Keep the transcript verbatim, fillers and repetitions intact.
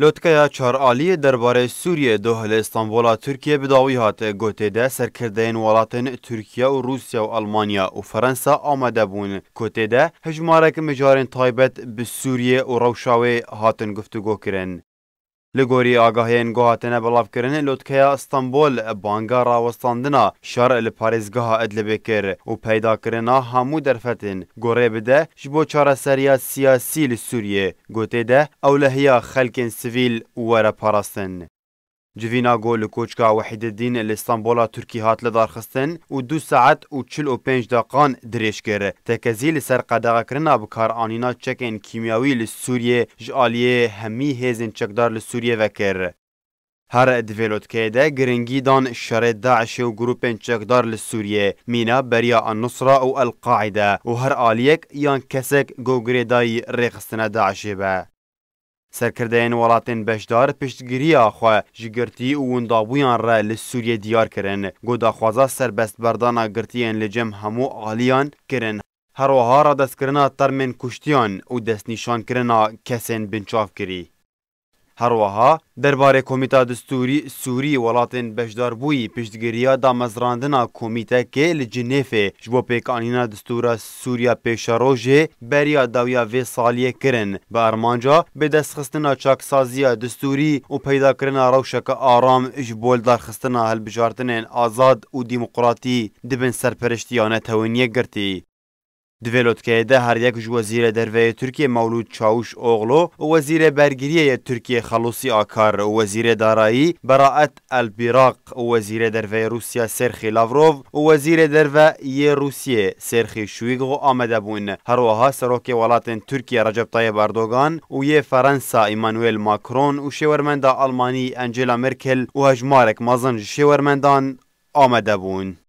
Lotkeya çar aliyê derbarê Sûriyê doh li Îstanbola Tirkiye bi dawî hat. Gotê de serkirdeyên welatên Tirkiye û Rûsya û Almanya û Ferensa amade bûn. Gotê de hejmarek mijarên taybet bi Sûriyê û rewşa wê hatin guftûgokirin. Li gorî agahiyên ku hatine belavkirin, lotkeya Stenbol banga rawestandina şer li parêzgeha Idlibê kir û peydakirina hemû derfetên ku rê bide ji bo çareseriya siyasî li Sûriyê. Gotê de ewlehiya xelkên sivîl were parastin. Civîna ku li koçka Wehîdiddîn li Stenbola Tirkî hat lidarxistin û du saet û çil û pênc deqan dirêj kir, tekezî li ser qedexekirina bikaranîna çekên kîmyawî li Sûriyê ji aliyê hemî hêzên çekdar li Sûriyê ve kir. Her di vê lotkeyê de giringî dan şerê DAIŞê û grûpên çekdar li Sûriyê, mîna beriya An-Nusra û El-Qaîde û her aliyek yan kesek ku girêdayî rêxistina DAIŞê be. Serkirdeyên welatên beşdar piştgiriya xwe ji girtî û windabûyan re li Sûriyê diyar kirin, ku daxwaza serbestberdana girtiyên li cem hemû aliyan kirin. Her wiha radestkirina termên kuştiyan û destnîşankirina kesên binçavkirî. Her wiha derbarê Komîta Distûrî Sûrî welatên beşdarbûyî piştgiriya damezrandina komîtekê li Cinêfê ji bo pêkanîna distûra Sûriya pêşerojê beriya dawiya vê saliyê kirin, bi armanca bidestxistina çaksaziya distûrî û peydakirina rewşeke aram ji bo lidarxistina hilbijartinên azad û demokratî di bin serperiştiya Netewên Yekgirtî. Di vê lotkeyê de her yek ji Wezîrê Derve yê Tirkiyê Mewlûd Çawuşoglu û Wezîrê Bergiriyê yê Tirkiyê Xelûsî Akar û Wezîrê Darayî Beraet Elbîraq û Wezîrê Derve yê Rûsya Serxî Lavrov û Wezîrê Derve yê Rûsiyê Serxî Şuîgu amade bûn. Her wiha Serokê welatên Tirkiye Recep Tayyip Erdogan û yê Ferensa Emmanuel Macron û şêwermenda Almanî Angela Merkel û hejmarek mezin ji şêwermendan amade bûn.